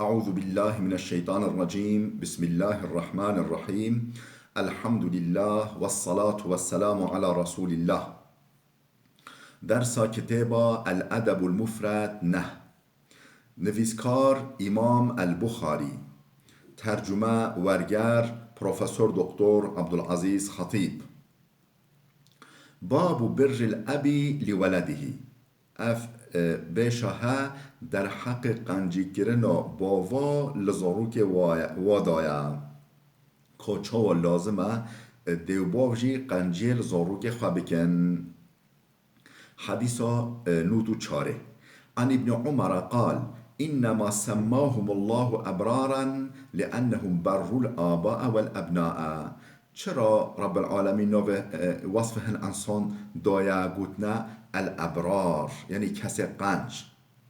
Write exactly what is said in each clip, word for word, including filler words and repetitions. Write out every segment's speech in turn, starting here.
أعوذ بالله من الشيطان الرجيم. بسم الله الرحمن الرحيم. الحمد لله والصلاة والسلام على رسول الله. Dersa kitêba El Edebul Mufred neh. Nivîskar Îmam El Buxarî. Tercume werger Profesor Doktor Abdulazîz Xetîb. Babu birril ebî li weledihî. Ev, e, bêşa he derheqê qencîkirina bava li zarokê wa, wa de ye. Ka çawa lazim e, e, dê û bav jî qenciyê li zarokê xwe bikin. Hedîsa, e, nût û çarê. An Îbnî Umara qal, "Înnema semmahumullahu ebraran liennehum berrul aba wel ebnaa." Çira Rabbul Alemîn navê, e, wesfê hin ensan daye gotine el ebrar, yanî kesê qenc.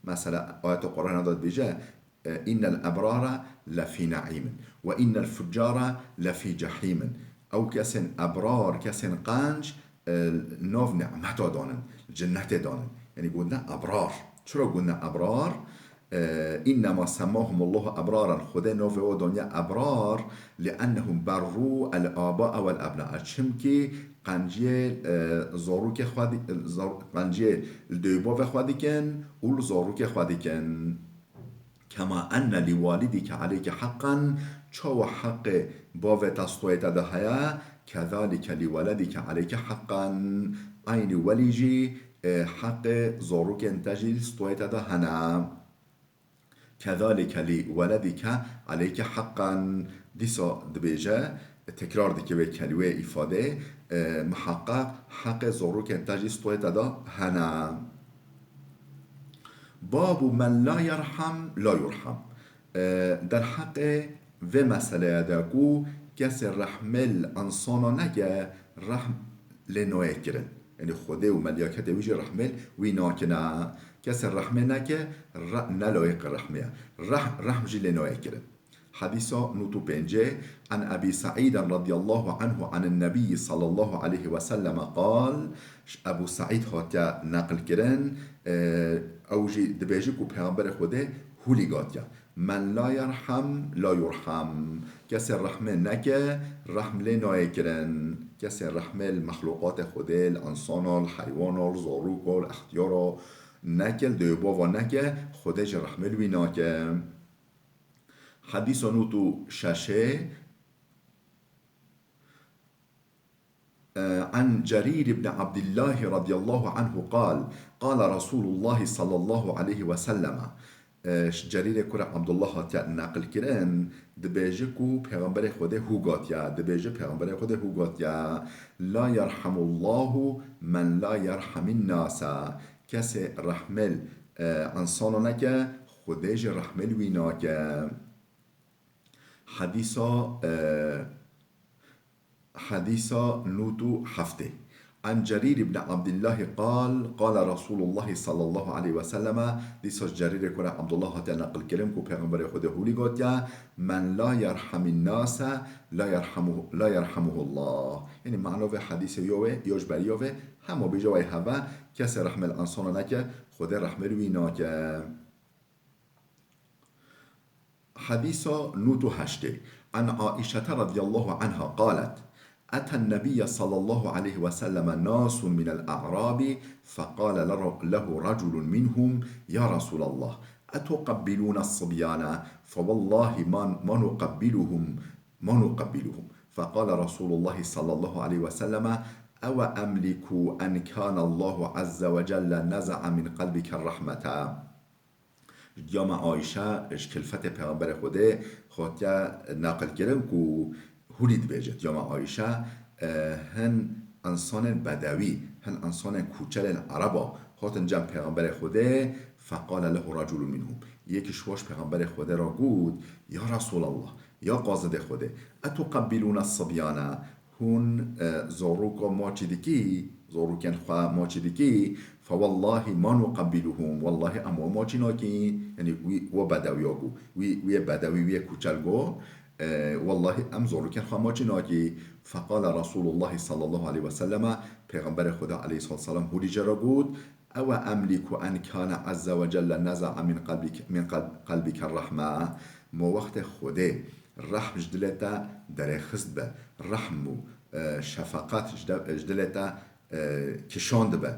Mesela ayeta Qur'ana de dibêje, e, "Innel ebrara lefî neîmin ve innel fuccara lefî cehîmin." Ew kesên ebrar, kesên qenc, e, nav nimeta danin, cinnetê danin. Yanî gotine ebrar. Çira gotine ebrar? E, "Înnema semmahumullahu ebraran." Xwedê navê wa daniye ebrar, "liennehum berrû el aba wel ebnaa." Çimkî qenciyê, e, zarokê xwe di-, zar-, qenciyê li dê û bavê xwe dikin û li zarokê xwe dikin. "Kema enne li walidike aleyke heqqan", çawa heqê bavê te stoyê te de heye, "kezalike li weledike aleyke heqqan", eynî welî jî, e, heqê zarokên te jî li stoyê te de hene. "Kezalike li weledike aleyke heqqan", dîsa dibêje, tekrar dike wê kelîmeyê, îfadeyê, e, miheqeq heqê zarokên te jî stoyê te de hene. Babu men la yerham la yurham. E, derheqê vê meseleyê de ku kesê rehmê li insana neke, rehm lê nayê kirin. Yanî Xwedê û melîketê wî jî rehmê wî nakine. Kesê rehmê neke, re-, ne layiqê rehmê ye. Reh-, rehm jî lê nayê kirin. Hedîsa nût û pêncê, an Ebî Seîdin radiyallahu anhu anin Nebî sallallahu aleyhi ve selleme qal, ji Ebû Seîd hatiye neqilkirin, e, ew jî dibêje ku Pêxemberê Xwedê hûlî gatiye, "Men la yerhem la yurhem." Kesê rehmê neke, rehm lê nayê kirin. Kesê rehmê li mexlûqatê Xwedê, li insana, li heywana, li zaroka, li extiyara neke, li dê û bava neke, Xwedê jî rehmê li wî nake. Hedîsa nût û şeşê, e, an Cerîr ibn Abdillahî radiyallahu anhu qal, qala Resûlullahî sallallahu aleyhi ve selleme. E, ji Cerîrê kurê Abdullah hatiye neqilkirin, dibêje ku Pêxemberê Xwedê hû gatiye, dibêje Pêxemberê Xwedê hû gatiye, "La yerhamullahu men la yerhamin nase." Kesê rehmê li, e, insana neke, Xwedê jî rehmê li wî nake. Hedîsa, e, hedîsa nût û heftê. An Cerîr ibn Abdillahî qal, qala Resûlullahî sallallahu aleyhi ve selleme, dîsa ji Cerîrê kurê Abdullah hatiye neqilkirin ku Pêxemberê Xwedê hûlî gotiye, "Men la yerhamin nase, la yerhamuhu, la yerhamuhullah." Yanî mano vê hedîsê yo wê, yo ji beriya vê, hema bêje wey heve, kesê rehmê li insana neke, Xwedê rehmê li wî nake. Hedîsa nût û heştê. An Aîşete radiyallahu anha qalet, "Eten nebiyye sallallahu aleyhi ve selleme nasun minel a'rabi, feqale lehu reculun minhum, ya Resulallah, etuqebbilûne sibyane, fewallahi ma, ma nuqebbiluhum, ma nuqebbiluhum." Feqale Resûlullahî sallallahu aleyhi ve selleme, "Ewe emliku en kânallahu azze ve celle neza'a min qelbike rahmete." Ji diyama Ayşe, ji kilfetê Pêxemberê Xwedê hatiye neqilkirin ku hûrî dibêje, diyama Ayşe, e, hin insanên bedewî, hin insanên kûçerên Ereba hatin cem Pêxemberê Xwedê, feqale lehu reculun minhum. Yekî ji wan ji Pêxemberê Xwedê re got, "Ya Resûlallah, ya qazidê Xwedê, etuqebbilûne sibyane, hûn, e, zaroka maçî dikî, zarokên xwe maçî dikî, fewallahî ma nuqebbiluhum, wallahî em wan maçî nakîn." Yanî wî, we bedewiya got, wî, wî yê bedewî, wî yê kûçel got, e, "Wallahî em zarokên xwe maçî nakî." Feqale Resûlullahî sallallahu aleyhi ve selleme, Pêxemberê Xwedê aleyhissalatu vesselam hûrî jê re got, Ewe emlîku en kâne azze ve celle neza'a min qelbik-, min qel-, qelbike rahme. Mo wextê Xwedê rehm ji dilê te derêxist be, rehm û, e, şefaqet ji de-, ji dilê te, e, kişand be.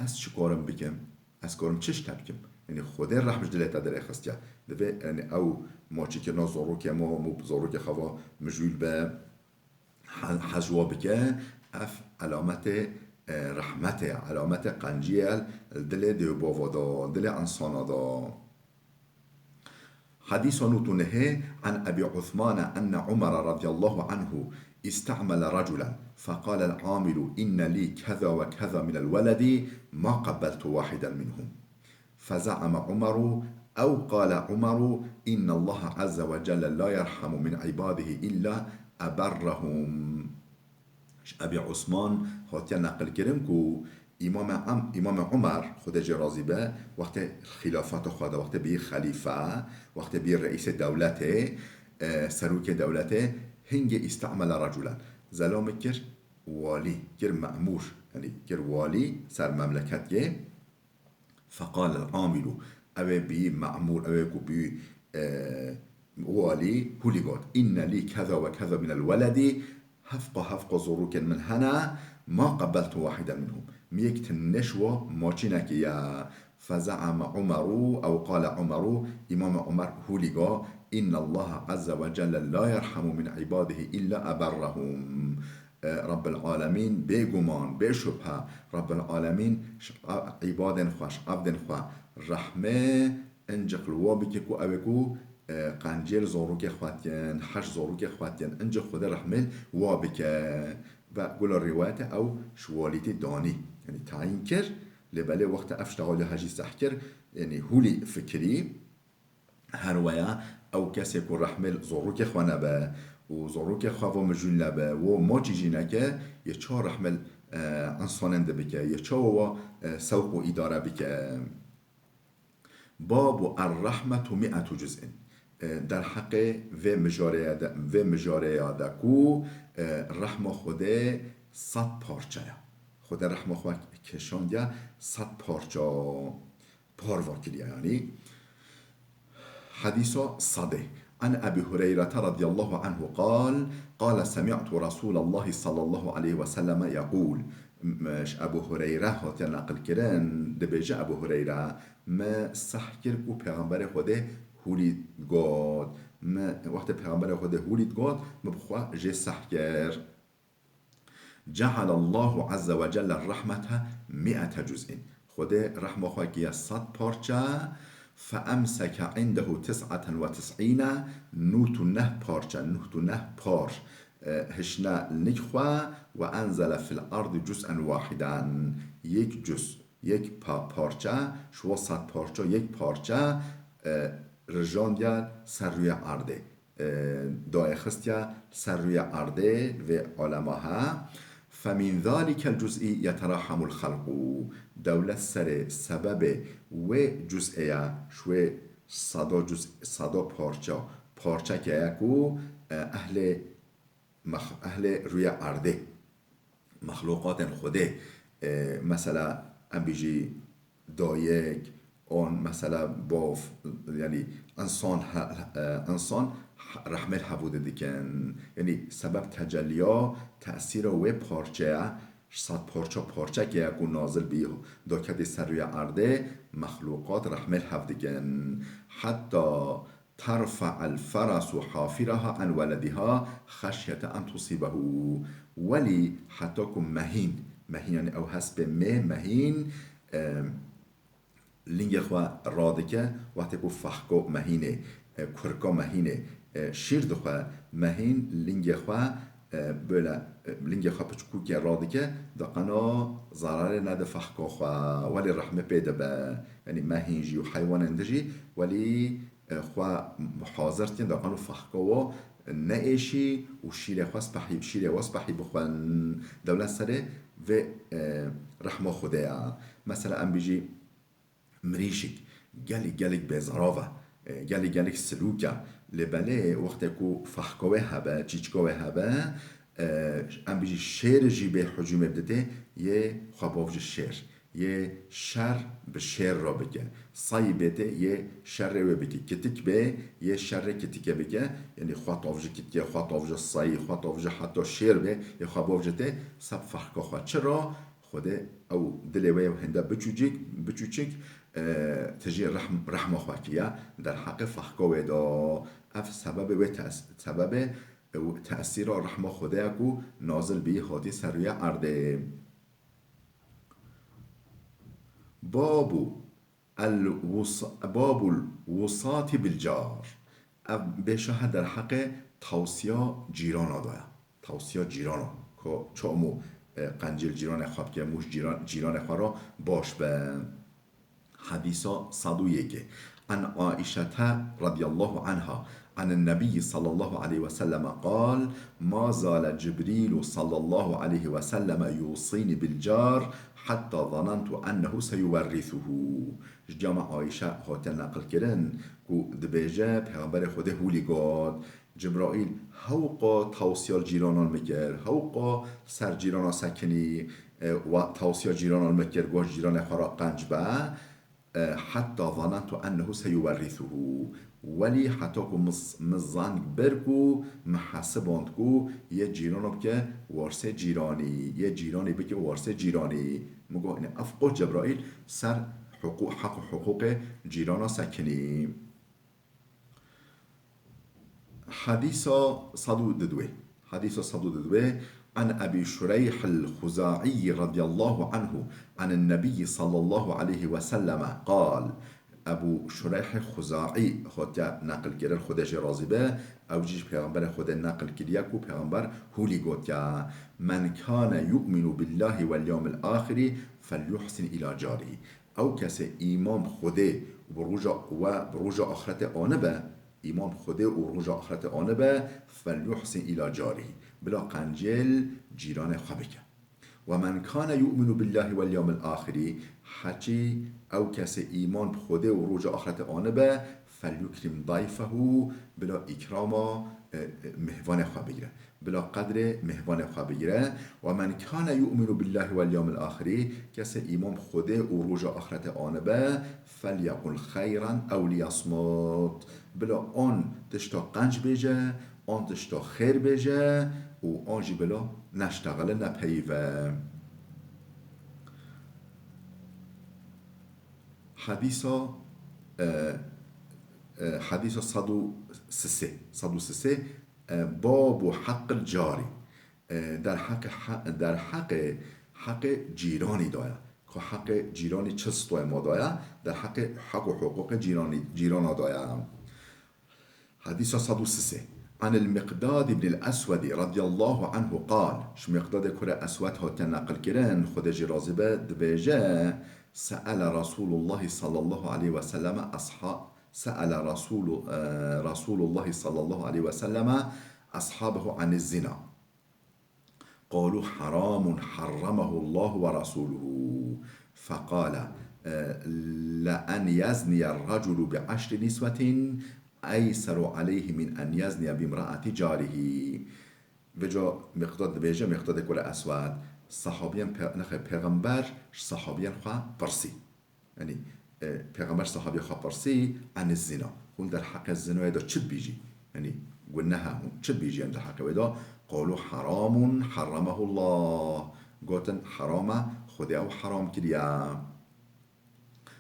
Ez çi karim bikim? Ez karim çi ji te bikim? Yanî Xwedê rehm ji dilê te derêxistiye. Divê, yanî ew maçîkirina zorokê mo, mo zorokê xwe va mijûl be, he-, hez wa bike, ev elametê, e, rehmetê ye, elametê qenciyê ye li dilê dê û bava de, dilê insana de. Hadîsa nût û nehê, an Ebî Usmane enne Umara radiyallahu anhu istemele raculen, feqalel amilu inne lî keza ve keza minel weledi, ma qebbeltu wahiden minhum. فزعم عمر أو قال عمر إن الله عز وجل لا يرحم من عباده إلا أبرهم. Ji Ebî Osman hatiye neqilkirin ku Îmam Em-, Îmam Umar, Xwedê jê razî be, wextê xîlafeta xwe de, wextê bî xelîfe, wextê bî reîsê dewletê, e, serokê dewletê, hingê istemele raculen. Zelamê kir walî, kir memûr, yanî kir walî ser memleketê. Feqalel amilu, ew ê bî memûr, ew ê ku bî, e, walî, hûlî got, inne lî keza ve keza minel weledî, hevqa hevqa zorokên min hene, ma qebeltu wahiden minhum. Min yek tune ji wa maçî nekiye. Feze'ame Umeru ew qale Umeru, Îmam Umer hûlî got, innallaha azze ve celle la yerhamu min ibadihi illa eberrahum. E, Rabbil Alemîn, bêguman, bê şubhe, Rabbil Alemîn ji a-, îbadên xwe, ji evdên xwe rehmê, incik li wa bike ku ew ê ku, e, qencê li zorokê xwe dikin, heş zorokê xwe dikin, incik Xwedê rehmê li wa bike. Ve gula rîwayetê ew ji walîtî danî, yanî tayîn kir, lê belê wexta ev ştexalî hejî seh kir, yanî hûlî fikirî, Her weya ew kesê ku rehmê li zorokê xwe nebe û zorokê xwe vo mijûl nebe, wo maçî jî neke, yê çawa rehmê li, e, insanên di bike, yê çawa wa, e, sewq û îdare bike. Babu er-rahmetu mi'etu cuz'in. E, derheqê vê mijareya de, vê mijareya de ku, e, rehma Xwedê sed parçe ye. Xwedê rehma xwe kişandiye sed parça. Par va kiriye, yanî. Hadîsa sedê. An Ebî Hureyrete radiyallahu anhu qal, qale semi'tu Resûlallahi sallallahu aleyhi ve selleme yeqûl. M-, ji Ebû Hureyre hatiye neqilkirin, dibêje Ebû Hureyre, me seh kir ku Pêxemberê Xwedê hûlî digot. Me, wextê Pêxemberê Xwedê hûlî digot, me bi xwe jê seh kir. Cealallahu azze ve celle rahmete mi'ete cuz'in. Xwedê rehma xwe kiye sed parçe, fe emseke indehu tis'eten ve tis'îne, nût û neh parçe, nût û neh par, e, hişne li nik xwe, ve enzele fil ardi cuz'en wahiden. Yek cuz, yek pa-, parçe, ji wa sed parçe, yek parçe, e, rijandiye ser rûyê erdê. E, dayê xistiye ser rûyê erdê vê alema he. Femîn zalikel cuz'î yeterahamul xelqû. Dewlet serê sebebê wê cuz'ê ye, ji wê seda cuz-, seda parça, parçeke ye ku, e, ehlê mex-, ehlê rûyê erdê. Mexlûqatên Xwedê, e, mesela, em bêjî dayik, an, mesela, bav, yanî, insan he-, e, insan he-, rehmê li hevû de dikin. Yanî, sebeb tecelliya, tesîra wê parçeya, sed parça parçekê ye ku nazil bî, daketî ser rûyê erdê, mexlûqat rehmê li hev dikin. Heta terfa'el ferasu hafiraha an welediha xeşyete en tusibehu. Welî heta ku mehîn, mehîn, yanî ew hespê mê mehîn, e, lingê xwe radike, wextê ku fehko mehînê, e, kurka mehînê, e, şîr dixwe, mehîn lingê xwe, e, böyle, e, lingê xwe piçkûkê radike, diqena zararê nede fehko xwe, welî rehmê pê dibe. Yanî mehîn jî û heywanên din jî, welî e, xwe hazir dikin, da qano fehka wa neêşî û şîrê xwe spehî, şîrê we spehî bixwin. Dewlet serê vê, e, rehma Xwedê ya. Mesela em bêjî mirîşik gelek, gelek bêzarav e, e, gelek, gelek silûk e. Lê belê wextê ku fehka wê hebe, çîçka wê hebe, e, em bêjî şêr jî bê hicûmê biditê, yê xwe bav ji şêr. yê şer bi şêr re bike. Sayî bê tê yê şerê wê bike. Kitik bê yê şerê kitike bike. Yanî xwe tavji kitike, xwe tavji sayî, xwe tavji heta şêr bê, yê xwe bavji tê seb ferqa xwe. Çira? Xwedê ew dilê wê yew hinde biçûcik, biçûçik, e, tijî rehm-, rehma xwe kiriye, derheqê ferqa wê de. Ev sebebê wê tes-, sebebê ew tesîra rehma Xwedê ye ku nazil bî hatî ser rûyê erdê. Babu el wus-, babul wusati bil car. Ev bêşa he derheqê tawsiya cîrana de ye. Tawsiya cîrana. Ku çamû, e, qencî li cîranê xwe bike, mûş cîran-, cîranê xwe re baş be. Hedîsa sed û yekê. An Aişete radiyallahu anha, an Nebiyyi sallallahu aleyhi ve selleme qal, ma zale Cibrilu sallallahu aleyhi ve selleme yusini bil car, hatta zanantu ennehu seyuwerrisuhu. Ji cama Ayşe hate neqil kirin ku dibêje, Pêxemberê Xwedê hûlî got, Cibraîl hewqa tawsiya li cîranan min kir, hewqa ser cîrana sekinî, e, wa tawsiya cîranan min kir, got, cîranê xwe re qenc be, e, hetta zanentu ennehu seyuwerrisuhu. Welî heta ku min z-, min zan bir ku min hesiband ku yê cîrana bike warsê cîranî, yê cîranî bike warsê cîranî. Min got, ine ev qo Cebraîl ser hiqû-, heq û hiqûqê cîrana sekinî. Hedîsa sed û didwê. Hedîsa sed û didwê. An Ebî Şureyh el-Xuza'î radiyallahu anhu, an Nebiyyi sallallahu aleyhi ve selleme qal. Ebû Şureyh Xuza'î hatiye neqil kirin, Xwedê jê razî be. Ew jî ji Pêxemberê Xwedê neqil kiriye ku Pêxember hûlî gotiye, Men kane yu'minu billahi vel yawmil axiri felyuhsin ila carihi. Ew kesê îman bi Xwedê û bi roja, we bi roja axirete anibe, îman bi Xwedê û roja axirete anibe, felyuhsin ila carihî. Bila qencê li cîranê xwe bike. Ve men kane yu'minu billahi vel yawmil axirî, heçî ew kesê îman bi Xwedê û roja axirete anibe, felyukrim dayfehu, bila îkrama, e, e, mêhvanê xwe bigire. Bila qedrê mêhvanê xwe bigire. Ve men kane yu'minu billahi vel yawmil axirî, kesê îman bi Xwedê û roja axirete anibe, felyekul xeyran ew liyasmut. Bila an tişta qenc bêje, an tişta xêr bêje û an jî bila neştexile, nepeyive. Hedîsa, e, e, hedîsa sed û sisê, sed û sisê, e, babu heqil carî. E, derheqê he-, derheqê heqê cîranî de ye. Ku heqê cîranî çi stoyê ma de ye, derheqê heq û hiqûqê cîranî, cîrana de ye. Hedîsa sed û sisê. Anil Miqdad ibn el-Eswedî radiyallahu anhu qal, ji Miqdadê kurê Eswed hatiye neqil kirin, Xwedê jê razî be, dibêje, Se'ele Resûlullahî sallallahu aleyhi ve selleme asha-, se'ele Resûlu-, e, Resûlullahî sallallahu aleyhi ve selleme ashabehu anil zina. قالوا حرام حرمه الله ورسوله. فقال، آه، لأن يزني الرجل بعشر نسوة أيسر عليه من أن يزني بامرأة جاره. Vêca Miqdad dibêje, Miqdadê kurê Eswed, sahabiyên pe-, nexê Pêxember ji sahabiyên xwe pirsî. Yanî, e, Pêxember sahabiyê xwe pirsî, "Eniz zina." Hûn derheqê zinayê de çi dibêjî? Yanî, guneha hûn çi dibêjî em derheqê wê de? Qalu haramun harramahullah. Gotin, "Heram e, Xwedê ew heram kiriye."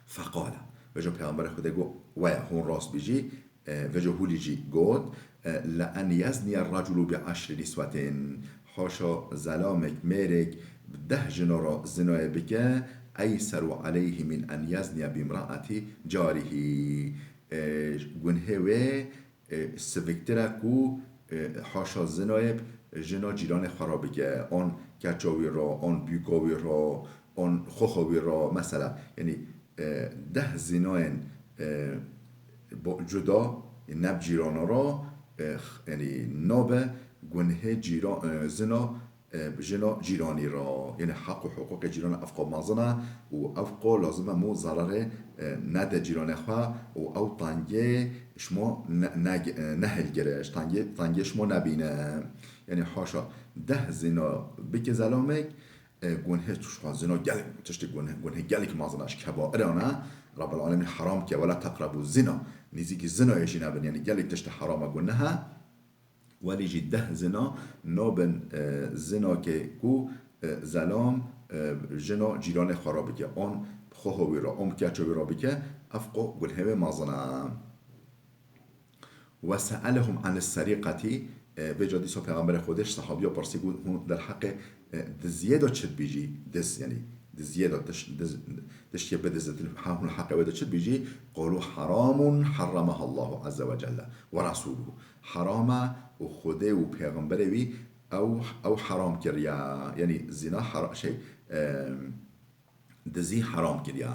Feqale. Vêca Pêxemberê Xwedê got, "Weya, hûn rast bêjî." E, vêca hûlî jî got, e, "Le en yezniye raculu bi eşri niswetin." Haşa zelamek, mêrek bi deh jina re zinayê bike, "eyseru aleyhi min en yezniye bi imraeti carihî." E, gunhê wê, e, siviktir e ku, e, haşa zinayê bi jina cîranê xwe re bike, an keça wî re, an bûka wî re, an xoxa wî re, mesela, yanî, e, deh zinayên, e, bo-, cuda, ne bi cîrana re, e, x-, yanî nabe gunhê cîra-, e, zina, e, bi jina cîranî re. Yanî heq û hiqûqê cîrana ev qo mezin e û ev qo lazim e mû zerarê, e, nede cîranê xwe û ew tengê ji mo ne-, ne-, e, nehilgire, ji tengê, tengê ji mo nebîne. Yanî haşa deh zina bike zelamek, e, gunhê tuşka zina gel-, tiştê gunhê, gunhê gelek mezin e, ji kebairan e. Rabbul Alemîn heram ke, "Wela teqrebû zina." Nêzîkî zinayê jî nebin, yanî gelek tiştê heram e, guneh e. Welî jî deh zina nabin, e, zinakê ku, e, zelam, e, jina cîranê xwe re bike, an bi xweha wî re, an bi keça wî re bike, ev qo gunhê wê mezin e. "Ve se'elehum anis serîqetî", e, vêca dîsa Pêxemberê Xwedê ji sehabiya pirsî, got, "Hûn derheqê, e, diziyê de çi dibêjî?" Diz, yanî diziyê de tiş-, diz, tiştê bidizitin, ha hûn heqê wê de çi dibêjî? "Qalû heramun herremahallahu azze ve celle ve resûluhu." Heram e û Xwedê û Pêxemberê wî ew, ew heram kiriye. Yanî zina hera-, şey, e, dizî heram kiriye.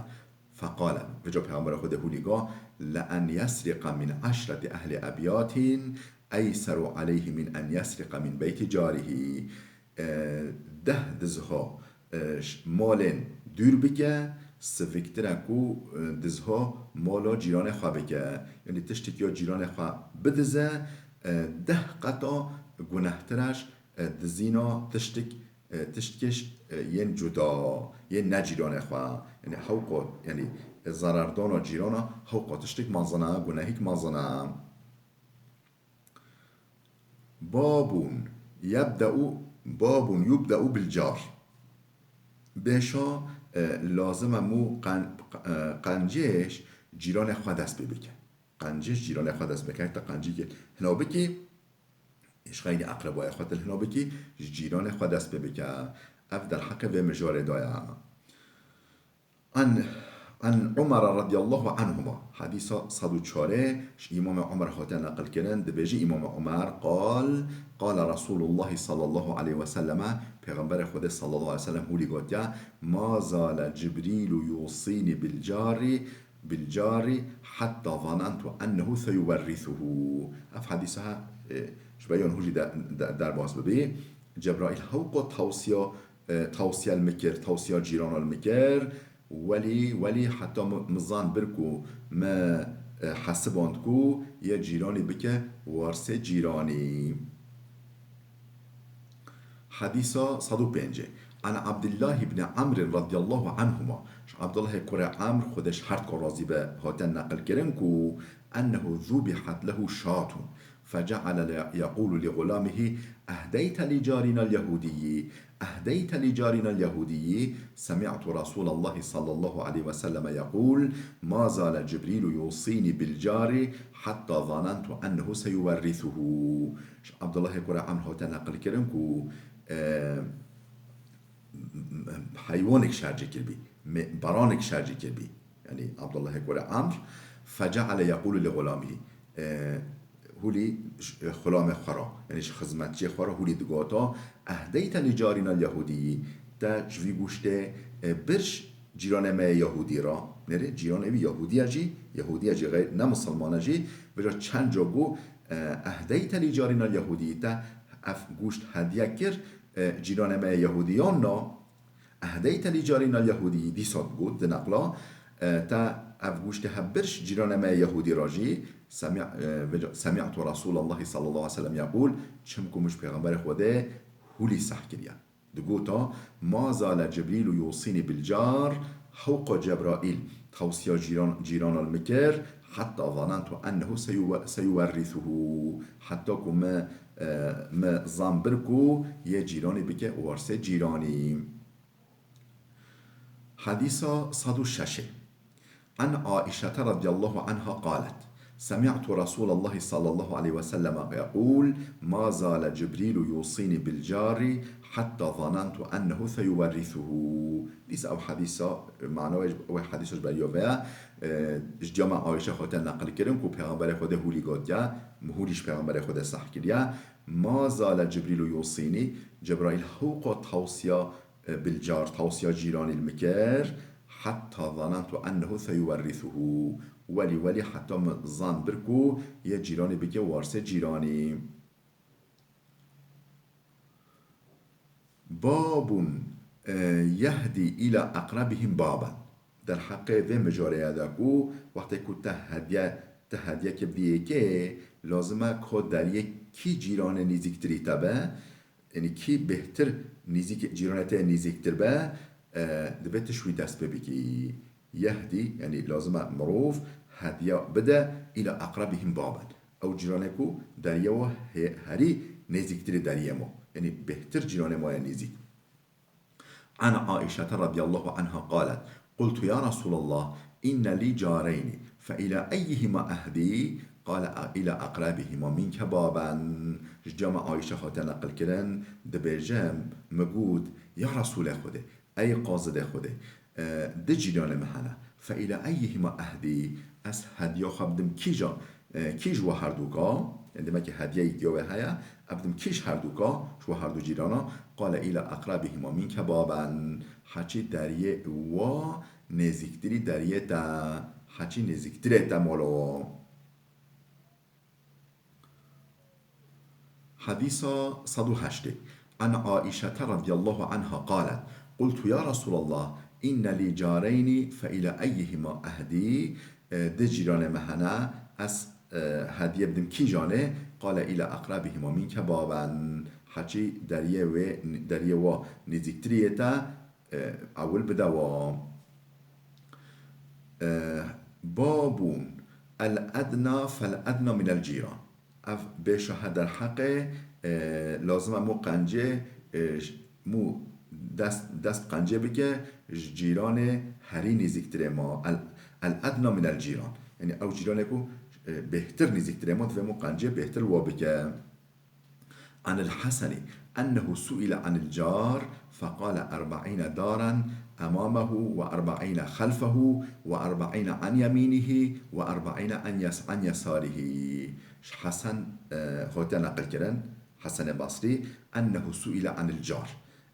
Feqale, vêca Pêxemberê Xwedê hûlî got, "Le en yesriqa min eşreti ehli ebyatin eyseru aleyhi min en yesriqa min beyti carihî." E, deh dizha, e, ş-, malên dûr bike, siviktir e ku, e, dizha mala cîranê xwe bike. Yanî tiştekî ya cîranê xwe bidize, e, deh qeta gunehtir e ji, e, dizîna tiştik e, tiştkêş, e, yên cuda, yên ne cîranê xwe. Yanî hewqa, yanî, e, zerardana cîrana hewqa tiştik mezin e, gunehîk mezin e. Babun yebde'u, babun yubde'u bil car. Bêşa, e, lazim e mû qen-, e, qencêş cîranê xwe dest pê bike. Qencêş cîranê xwe dest bike. Te qencîkê hina bikî, ji xeynî eqrebayê xwe tilhina bikî, ji cîranê xwe dest pê bike. Ev derheqê vê mijarê de ye. An, an Umar radiyallahu anhuma. Hadîsa sed û çar ji Îmamê Umar hate neqilkirin. Dibêje Îmamê Umar, qal, qala Resulullah sallallahu aleyhi ve selleme, Pêxemberê Xwedê sallallahu aleyhi ve sellem hûlî gotiye, "Ma zale Cibrîlu yusînî bil carî, bil carî hetta zanentu ennehu seyuwerrisuhu." Ev hadîsa, e, ji ber yan hûjî de, de, derbas bibî. Cebraîl hewqa tawsiya, e, tawsiya li min kir, tawsiya cîrana li min kir. Welî, welî heta mi, mi zan bir ku mi, e, hesiband ku yê cîranî bike warsê cîranî. Hadîsa sed û pêncî. An Abdullah ibn Amr radiyallahu anhuma. Ji Abdullahê kurê Amr, Xwedê ji her dikan razî be, hate neqilkirin ku ennehu zubihat lehu şatun. Fece'ale le-, yequlu li gulamihi, "Ehdeyte li carina l-Yahudiyyi, ehdeyte li carina l-Yahudiyyi." Semi'tu Rasulallahi sallallahu aleyhi ve selleme yequl, "Ma zale Cibrilu yusini bil cari hatta zanentu ennehu seyuwerrisuhu." Ji Abdullahê kurê Amr hate neqilkirin ku, e, heywanek şercî kiribî, me-, baranek şercî kiribî. Yanî Abdullahê kurê Amr, "Fece'ale yequlu li gulamî." E, hûlî ş-, e, xulamê xwe re, yanî ji xizmetçiyê xwe re hûlî digota, "Ehdeyte li carina l-Yahudiyyi." Te ji vî guştê, e, bir cîranê me yê Yahudî re. Nêrê cîranê wî Yahudî ye jî, Yahudî ye jî, xeyr, ne misilman e jî. Vêca çend ca bû, e, "Ehdeyte li carina l-Yahudiyyi." Te ev guşt hediye kir, e, cîranê me yê Yahudiyan na. "Ehdeyte li carina l-Yahudiyyi", dîsa got, di neqla, e, te ev guştê hebir cîranê me yê Yahudî re jî, semi-, e, vêca, "Semi'tu Rasulallahi sallallahu aleyhi ve sellem yequl", çimku min ji Pêxemberê Xwedê hûlî seh kiriye. Digota, "Ma zale Cibrîlu yusînî bil car", hewqa Cebraîl tewsiya cîran, cîrana li min kir, "hetta zanentu ennehu seyuwe-, seyuwerrisuhu", heta ku me, e, me zan bir ku yê cîranî bike warsê cîranî. Hadîsa sed û şeş. An Aişete radiyallahu anha qalet, "Semi'tu Rasulallahi sallallahu aleyhi ve sellem yequl, ma zale Cibrilu yusini bil cari hatta zanentu ennehu seyuwerrisuhu." Dîsa ev hadîsa, mana wê, wê hadîsa ji beriya vê ye, e, ji cama Aişe xwe te neqil kirin ku Pêxemberê Xwedê hûlî gotiye, hûlî ji Pêxemberê Xwedê seh kiriye, "Ma zale Cibrilu yusini", Cebraîl hewqa tawsiya e, bil car, tawsiya cîranî li min kir, "hetta zanentu ennehu seyuwerrisuhu." Welî, welî heta min zan bir ku yê cîranî bike warsê cîranî. Babun, e, yehdi ila aqrabihim baban. Derheqê vê mijarê ye de ku wextê ku te hediye, te hediyekê bidî yekê, lazim e ka deriyê kî cîranê nêzîktirî te be, Yanî kî bêhtir nêzîk, cîranê te nêzîktir be, e, divê tu ji wî dest pê bikî. Yehdî, yanî lazim e mirov hediya bide îla aqrabihim baben. Ew cîranê ku deriyê wa he-, herî nêzîktirî deriyê ma. Yanî bêhtir cîranê ma ye nêzîk. An Aîşete radiyallahu anha qalet, قلت يا رسول الله إن لي جارين فإلى أيهما أهدي؟ قال إلى أقربهما منك بابا. Ji cama Aîşe hate neqilkirin, dibêje, min got, ya Resûlê Xwedê, ey qazidê Xwedê, e, di cîranê min hene. فإلى أيهما أهدي؟ Ez hediya xwe bidim kîja, e, kî ji we herdûka? Yanî demek ki hediyeyê diya wê heye, ez bidim kî ji herdûka, ji we herdû cîrana? قال إلى أقربهما منك بابا. Heçî deriyê wa nêzîktirî deriyê te, heçî nêzîktirê te mala wa. Hedîsa sed û heştê. An Aîşete radiyallahu anha qalet, قلت يا رسول الله إن لي جارين فإلى أيهما أهدي؟ E, di cîranê me hene, ez, e, hediye bidim kîjanê? قال إلى أقربهما منك بابا. Heçî deriyê wê, deriyê wa nêzîktirî yê te, e, ewil bide wa. E, باب الأدنى فالأدنى من الجيران. Ev bêşa he derheqê, e, lazim e mû qencê, e, j-, mû dest, dest qencê bike ji cîranê herî nêzîktirê ma. El, الأدنى من الجيران. Yanî ew cîranê ku, e, bêhtir nêzîktirê ma divê mû qencê bêhtir li wa bike. عن الحسن أنه سئل عن الجار فقال أربعين دارا أمامه وأربعين خلفه وأربعين عن يمينه وأربعين عن يس-، عن يساره. Ji Hesen, e, hate neqilkirin, Hesenê Basrî, أنه سئل عن الجار.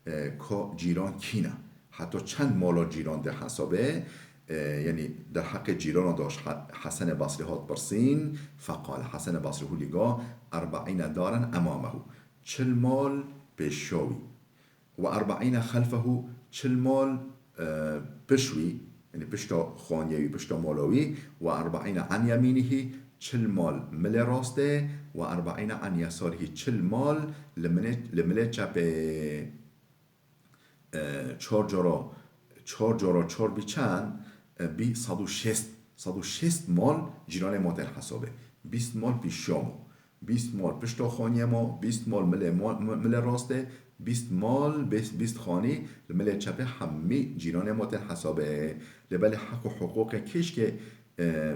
E, ka cîran kî ne? Heta çend mala cîran dê hesabê? E, yanî derheqê cîrana de ji He-, Hesenê Basrî hat pirsîn, فقال، Hesenê Basrî hûlî ga, أربعين دارا أمامه. Çil mal pêşiya wî. وأربعين خلفه، çil mal, e, piş wî, yanî pişta xaniyê wî, pişta mala wî. وأربعين عن يمينه، çil mal milê rastê. وأربعين عن يساره، çil mal li milê, li milê çepê. E, çar cara, çar cara çar bî çend? E, bî sed û şêst. Sed û şêst mal cîranê ma tên hesabê. Bîst mal pêşiya ma. Bîst mal pişta xaniyê ma, bîst mal milê ma, mi-, milê rastê, bîst mal, bîst, bîst xanî li milê çepê hemî cîranê ma tên hesabê. Lê belê heq û hiqûqê kêşkê, e,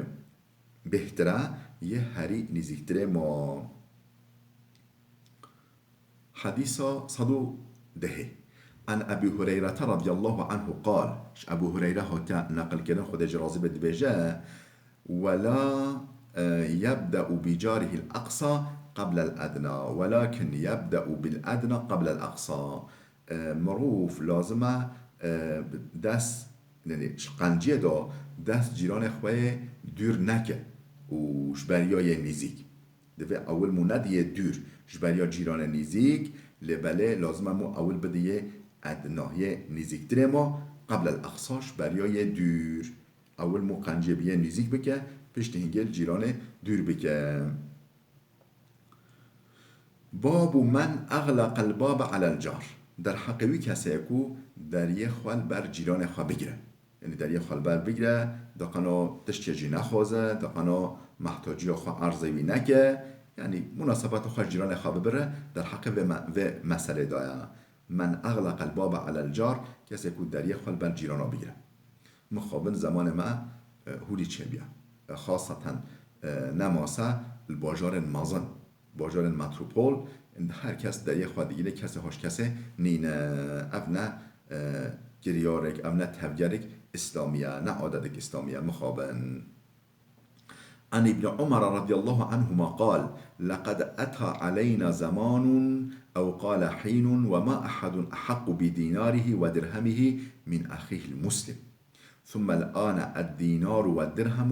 bêhtir e, yê herî nêzîktirê ma. Hedîsa sed û dehê. An Ebî Hureyrete radiyallahu anhu qal, ji Ebû Hureyre hatiye neqilkirin, Xwedê jî razî be, dibêje, ولا، e, يبدأ بجاره الأقصى قبل الأدنى، ولكن يبدأ بالأدنى قبل الأقصى. E, mirov lazim e, e, dest, yanî ji qenciyê de dest cîranê xwe yê dûr neke û ji beriya yê nêzîk. Divê ewil mû nediyê dûr ji beriya cîranê nêzîk, lê belê lazim e mû ewil bidiyê edna, yê nêzîktirê ma, قبل الأقصى، ji beriya yê dûr. Ewil mû qenciyê bi yê nêzîk bike, piştî hingê li cîranê dûr bike. باب من أغلق الباب على الجار. Derheqê wî kesê ye ku deriyê xwe li ber cîranê xwe bigire. Yanî deriyê xwe li ber bigire, diqeno tiştê jî nexwaze, diqeno mehtaciya xwe erzê wî neke. Yanî munasebeta xwe ji cîranê xwe bibire, derheqê vê me-, vê meselê de ye. من أغلق الباب على الجار، kesê ku deriyê xwe li ber cîrana bigire. Mixabin zemanê me, e, hûrî çêbiya. E, xaseten, e, ne mase li bajarên mezin, bajarên metropol, her kes deriyê xwe digire, kesê hoş kesê nîne. Ev ne, e, kiryarek, ev ne tevgerek îslamî ye, ne adetek îslamî ye, mixabin. عن ابن عمر رضي الله عنهما قال: لقد أتى علينا زمان أو قال حين وما أحد أحق بديناره ودرهمه من أخيه المسلم. ثم الآن الدينار والدرهم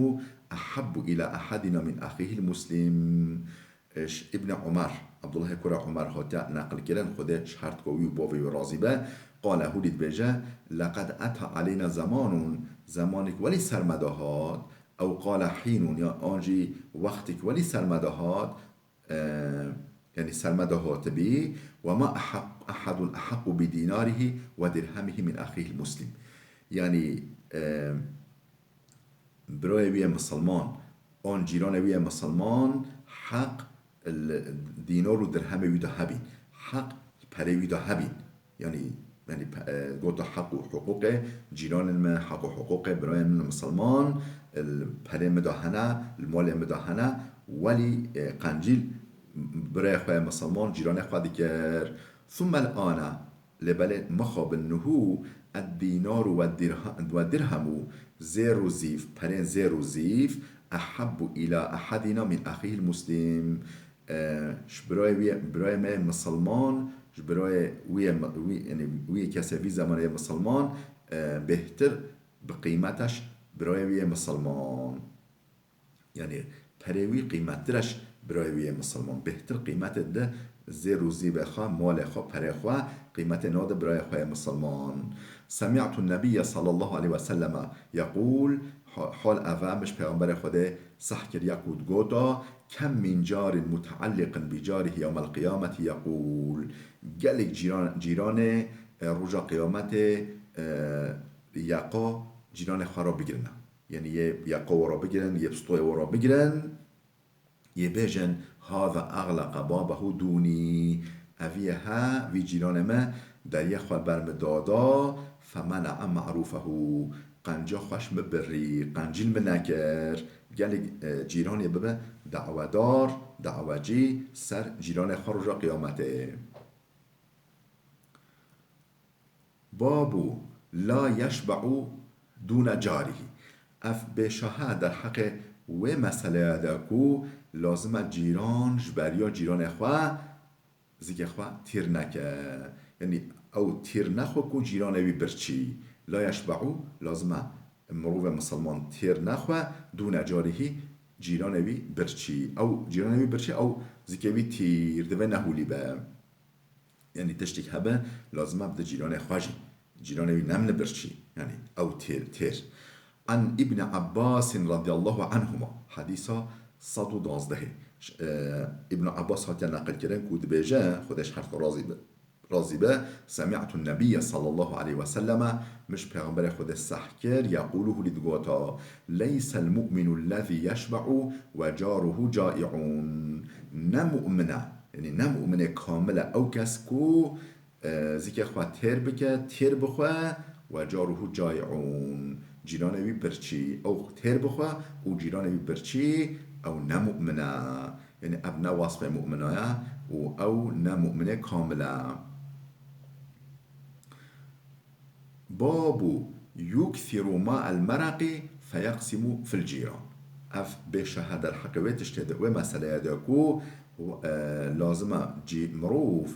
أحب إلى أحدنا من أخيه المسلم. Ji Îbn Umar, Abdullahê kura Umar hatiye neqilkirin, Xwedê ji her du wî û bavê wî razî be, qale, hûrî dibêje, لقد أتى علينا زمان، zemanek welî ser me de hat, ew qale hînun, ya an jî wextek welî ser me de hat, e, Yanî ser me de hatibî, "Ve ma ehad-, ehadun ehaqqu bi dinarihi ve dirhemihi min ahihil muslim." Yanî, e, birayê wî yê misilman, an cîranê wî yê misilman heq li dînar û dirhemê wî de hebîn. Heq li perê wî de hebîn. Yanî, yanî pe-, e, gota heq û hiqûqê cîranên me, heq û hiqûqê birayên min misilman, li perê min de hene, li malê min de hene, welî, e, qencîl birayê xwe yê misilman cîranê xwe dikir. Thumma l-ana, lê belê mixabin niho, ed-dînaru we dirha-, we dirhemu, zêr û zîv, perên zêr û zîv, ehabbu ila ehadina min ahihil muslim. E, ji birayê wî, birayê me yê misilman, ji birayê wî yê mi-, wî, yanî wî kesê vî zemanê yê misilman, e, bêhtir bi qîmet e ji birayê wî yê misilman. Yanî perê wî qîmettir e ji birayê wî yê misilman. Bêhtir qîmetê dide zêr û zîvê xwe, malê xwe, perê xwe, qîmetê nade birayê xwe yê misilman. Semi'tu nebiyye sallallahu aleyhi ve selleme yeqûl, ha-, hal ev e, min ji Pêxemberê Xwedê seh kir, yeqûl digota, "Kem min carin mutealliqin bi carihi yewmel qiyameti yeqûl." Gelek cîran, cîranê, e, roja qiyametê, e, yeqa cîranê xwe re bigirine. Yanî yê yeqa we re bigirin, yê pistoyê we re bigirin, yê bêjin, "Hâza agleqe babehu dûnî." Evî ye he, vî cîranê me deriyê xwe ber min dada, "Femene'a ma'rûfehu." Qenca xwe ji min birî, qencîl min nekir. Gelek, e, cîranê bibe dawedar, dawecî ser cîranê xwe roja qiyametê. Babu la yeşbe'u dûne carihî. Ev bêşahe derheqê wê meseleya de ku lazim e cîran ji beriya cîranê xwe, zikê xwe tîr neke. Yanî ew tîr nexwe ku cîranê wî birçî. La yeşbe'u, lazim e mirovê misilman tîr nexwe, dûne carihî, cîranê wî birçî. Ew cîranê wî birçî, ew zikê wî tîr, divê nehûlî be. Yanî tiştek hebe, lazim e bide cîranê xwe jî. Cîranê wî nemine birçî. Yanî ew têr, têr. An Îbni Abbasin radiyallahu anhuma. Hedîsa sed û duwazdehê. Ş-, e, Îbn Abbas hatiye neqilkirin ku dibêje, Xwedê ji her xwe razî be, razî be, "Semi'tu nebiyye sallallahu aleyhi ve selleme", min ji Pêxemberê Xwedê seh kir, "yeqûlu", hûlî digota, "Leysel mu'minu lezî yeşbe'u ve caruhu cai'un." Ne mu'min e, yanî ne mu'minê kamil e ew kes ku, e, zikê xwe têr bike, têr bixwe, "ve caruhu cai'un", cîranê wî birçî. Ew têr bixwe û cîranê wî birçî, ew ne mu'min e. Yanî ev ne wasfê mu'mina ye û ew ne mu'minê kamil e. Babu yukthiru ma'el meraqi feyeqsimu fil cîran. Ev bêşahe derheqê wê tiştê de, wê meseleyê de ku, e, lazim e cî-, mirov,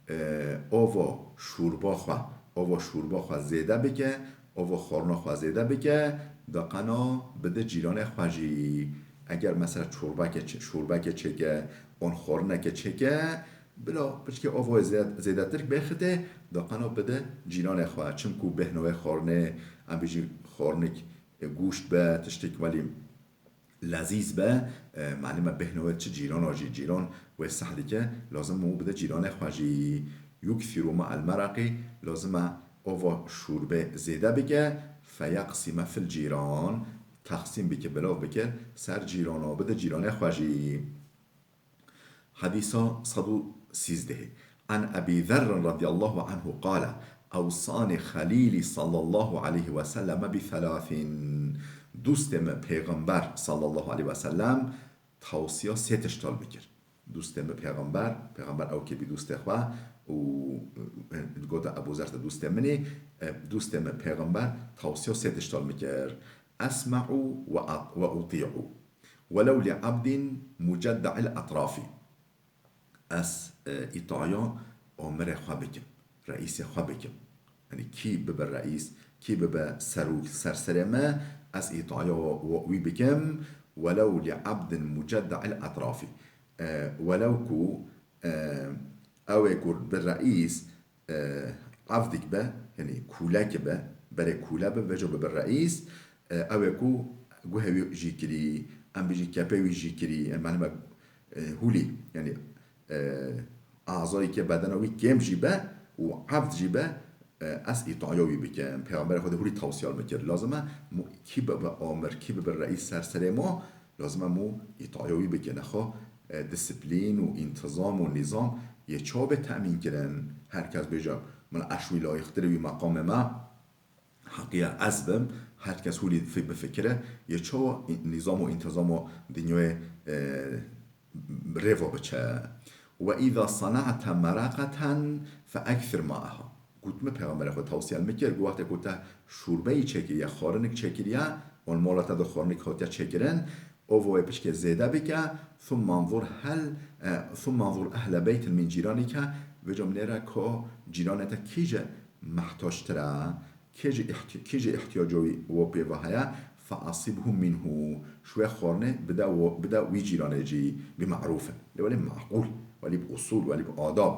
e, ava şûrba xwe, ava şûrba xwe zêde bike, ava xwarina xwe zêde bike, da qena bide cîranê xwe jî. Eger mesela çorbeke çê-, şûrbeke çêke, an xwarineke çêke, bila piçkê avayê zê-, zêdetir bêxite, da qena bide cîranê xwe. Çimku bêhna wê xwarinê, em bêjî xwarinek, e, goşt be, tiştek welî lezîz be, e, malum e bêhna wê çi cîrana jî, cîran wê seh dike, lazim e bide cîranê xwe jî. Yukthiru ma'el meraqi, lazim e ava şûrbê zêde bike, feyeqsime fil cîran, teqsîm bike, belav bike ser cîrana, bide cîranê xwe jî. Hedîsa sed û sîzdehê. An Ebî Zerrin radiyallahu anhu qale, "Ewsani Xelîlî sallallahu aleyhi ve selleme bi thelâthin." Dostê min Pêxember sallallahu aleyhi ve sellem tawsiya sê tişta li min kir. Dostê min Pêxember, Pêxember ew kê bî dostê xwe û, e, gota Ebû Zer te dostê min î, e, dostê min Pêxember tawsiya sê tişta li min kir. "Esme'u ve at-, ve utî'u." Welew li abdin mucedda'il etrafî. Ez, e, îtaya amirê xwe bikim, reîsê xwe bikim. Yanî kî bibe reîs, kî bibe serok, serserê me, ez îtaya wa-, wa-, wî bikim. Welew li abdin mucedda'il etrafî. E, welew ku, e, ew ê ku bi reîs, e, evdek be, yanî kûleke be, berê kûle be, veco bibe reîs, e, ew ê ku guhê wî jî kirî, em bêjî kepê wî jî kirî, em malum e, e, hûlî, yanî e, azayekê bedena wî kêm jî be û evd jî be, e, ez îtaya wî bikim. Pêxemberê Xwedê hûrî tewsiya min kir. Lazim e mu-, kî bibe amir, kî bibe reîs ser serê ma, lazim e mu îtaya wî bikin. Nexwe, e, disiplîn û întizam û nîzam yê çawa bê temîn kirin? Her kes bêje, min eş wî layiqtir e wî meqamê me. Heqiya ez bim, her kes hûrî fi-, bifikire, yê çawa nîzam û întizam û dinyayê, e, rêva biçe. Ve îza sana'te meraqeten fe ekthir ma'eha. Got min, Pêxemberê Xwe tewsiya min kir, got, wextê ku te şûrbeyî çêkiriye, xwarinik çêkiriye, wan mala te de xwarinik hatiye çêkirin, ova wê piçkê zêde bike, thumma anzur hel, e, thumma anzur ehle beytin min cîranike, vêca binêre ka cîranê te kîje mehtactir e, kê jî îhti-, kê jî îhtiyaca wî wa pê ve heye, fe asibhu minhu, ji wê xwarinê bide wo-, bide wî cîranê jî, bi ma'rûfin. Lê welê ma'qûl, welî bi usûl, welî bi adab.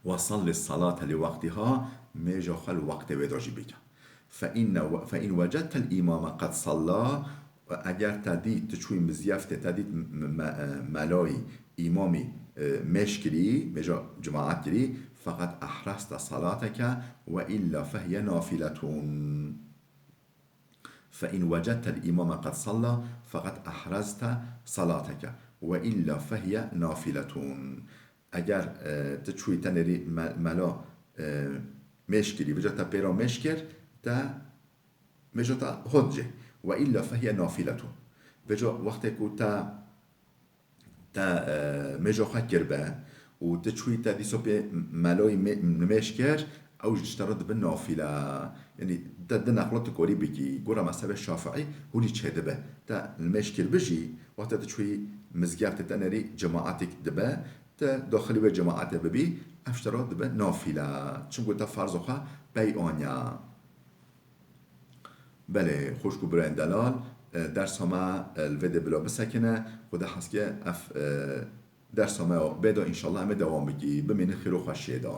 Ve salli salate li waqtiha, mêja xwe li wextê wê de jî bike. Fe inne we-, fe in wecedtel îmame qed salla, eger te dît, tu çûyî mizgeftê, te dît m-, m-, me-, e, melayî, îmamî, e, mêş kirî, mêja cemaat kirî, feqet ehreste salateke ve illa fehiye nafiletun. Fe in wecedtel îmame qed salla, feqet ehreste salateke ve illa fehiye nafiletun. Eger, e, tu çûyî te nêrî me-, mela, e, mêş kirî, vêca te pê re mêş kir, te mêja te hot cê. Ve illa fehiye nafiletun. Vêca wextê ku te, te, e, mêja xwe kir be û tu çûyî te dîsa pê melayî mê-, nimêj kir, ew ji te re dibe nafile. Yanî te di neqla tu korî bikî. Gora mezhebê Şafiî hûnî çêdibe. Te nimêj kir bijî, wexta tu çûyî mizgeftê te nêrî cemaatêk dibe, te daxilî wê cemaatê bibî, ev ji te re dibe nafile. Çimku te ferza xwe pey aniya. Belê, xwişk û birayên delal, e, dersa me, e, li vê dê bila bisekine. Xuda hezke ev, e, dersa me bê de, înşallah, em ê dewam bikî. Bimînin xêr û xweşiyê de.